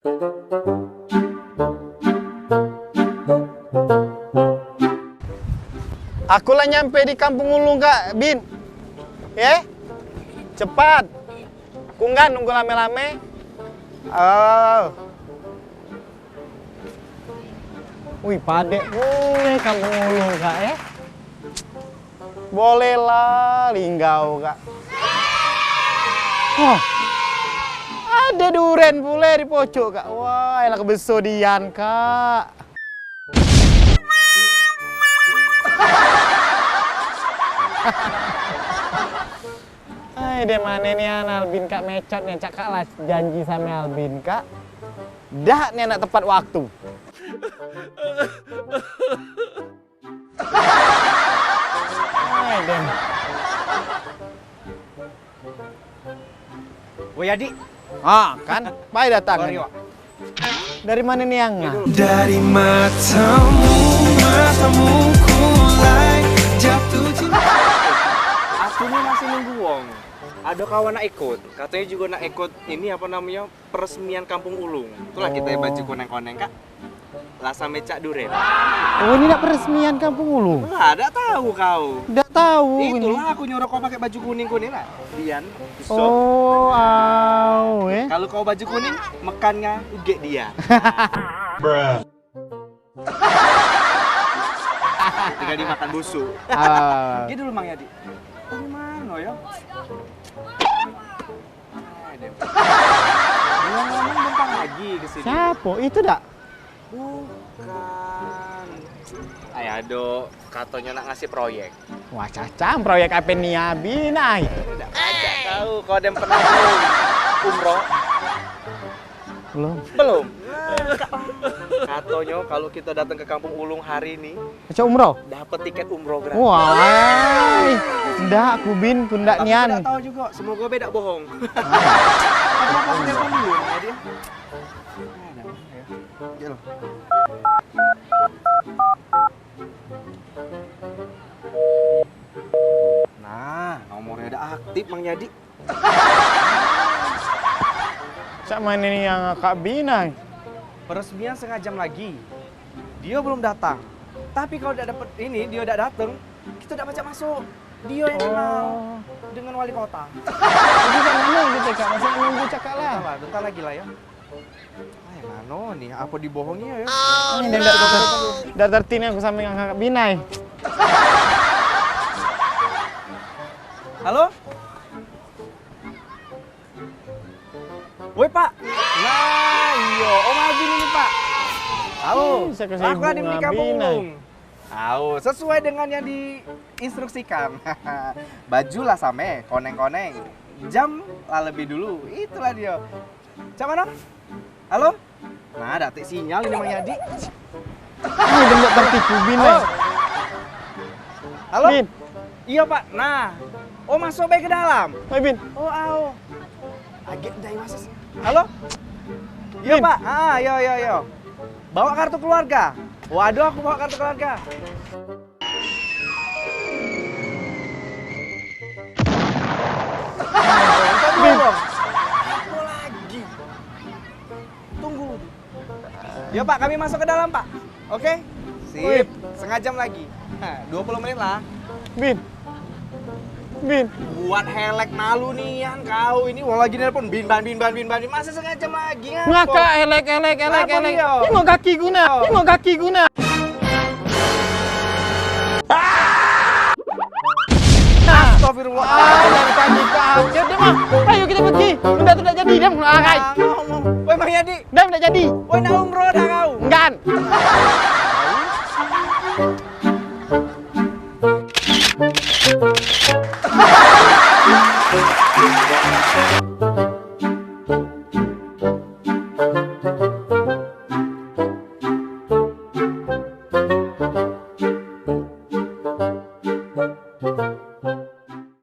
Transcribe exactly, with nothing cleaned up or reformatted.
Aku lah nyampe di Kampung Ulung, Kak Bin. Eh? Cepat. Kunggan nunggu lame-lame. Oh. Wih, padek pule Kampung Ulung, Kak, eh. Boleh lah, linggau, Kak. Wah, ada duren pule di pocok, Kak. Wah, enak beso dian, Kak. Ai, de mane nian Albin, Kak, mecot nian, cak, Kak, lah janji same Albin, Kak. Dak nian nak tepat waktu. Ai, dem. Woi, Adik. Ah, kan? Pai datang. Sorry, Wak. Dari mane nian? Dari matamu, matamu kulai jatuh cinta. Aku ni masih nunggu wong. Ada kawan nak ikut. Katanya juga nak ikut ini, apa namanya, peresmian Kampung Ulung. Itulah kita baju koneng-koneng, Kak. Lah same cak duren. Oh, ini nak peresmian Kampung Ulung? Lah, dak tahu kau. Dak tahu ini. Itulah aku nyuruh kau pakai baju kuning-kuning lah. Dian, Yusuf. Oh, au, eh. Kalau kau baju kuning, mekannya ugek dia. Tinggal dimakan busuk. Ah. Pergi dulu, Mang Yadi. Dari mana, ya? Ngomong bentar lagi ke sini. Siapa? Itu dak? Bukan. Ay, ado, katonyo nak ngasih proyek. Wah, cacam, proyek ape ni, Abi, nah? Dak pacak tahu, kau dem pernah belum umroh? Belum. Belum? Nah, katonyo kalau kita datang ke Kampung Ulung hari ini, Baca umroh? Dapat tiket umroh gratis. Wah, ndak, ku Bin, ku ndak nian. Tapi aku dak tahu juga, semoga be dak bohong. Tapi apa aku telepon dulu ya, dia? Nah, nomornya udah aktif, Mang Yadi. Cak mane ni yang Kak Bina? Peresmian setengah jam lagi. Dia belum datang. Tapi kalau dak dapat ini, dia dak datang, kita dak pacak masuk. Dia yang kenal dengan wali kota. Jadi kat mana kita, Kak? Masa nunggu cakap lah. Bentar lah, bentar lagi lah ya. Ay, mano ni? Apa dibohongi ya? Ini dak, dak, dak tertib ni aku sampe dengan Kak Bina. Halo? Woi, Pak. Nah, iyo, Om Agin ini, Pak. Halo. Ih, saya kesibuk. Aku ada di Kampung Ulung. Au, sesuai dengan yang diinstruksikan. Baju lah same, koneng-koneng. Jam lah lebih dulu. Itulah dia. Cak mano? Halo? Nah, dak tek sinyal ini, Mang Yadi. Ini bentuk tertipu, Bin. Halo? Halo? Bin. Iyo, Pak. Nah. Oh, masuk bae ke dalam. Oi, Bin. Oh, au. Agek dai masuk. Halo? Iyo, Bin. Pak. Ah, iyo, iyo, iyo. Bawa kartu keluarga. Waduh, aku bawa kartu keluarga. Apa lagi? Tunggu. Ya, Pak, kami masuk ke dalam, Pak. Oke? Sip. Wih. Setengah jam lagi. Nah, dua puluh menit lah. Bin. Bin. Buat helek malu nian kau ini, wong lagi nelpon, Bin, Ban, Bin, Ban, Bin, Ban. Masa setengah jam lagi, ngapa? Ngakak, helek, helek, helek, helek. Ngapa dia? Tengok kaki guna, tengok kaki guna. Astagfirullah. Ah, dari tadi kaget dia mah. Ayo kita pergi. Udah tu dak jadi dia mulai. Woi, Mang Yadi. Dah dak jadi. Woi, nak umroh dah kau. Enggan.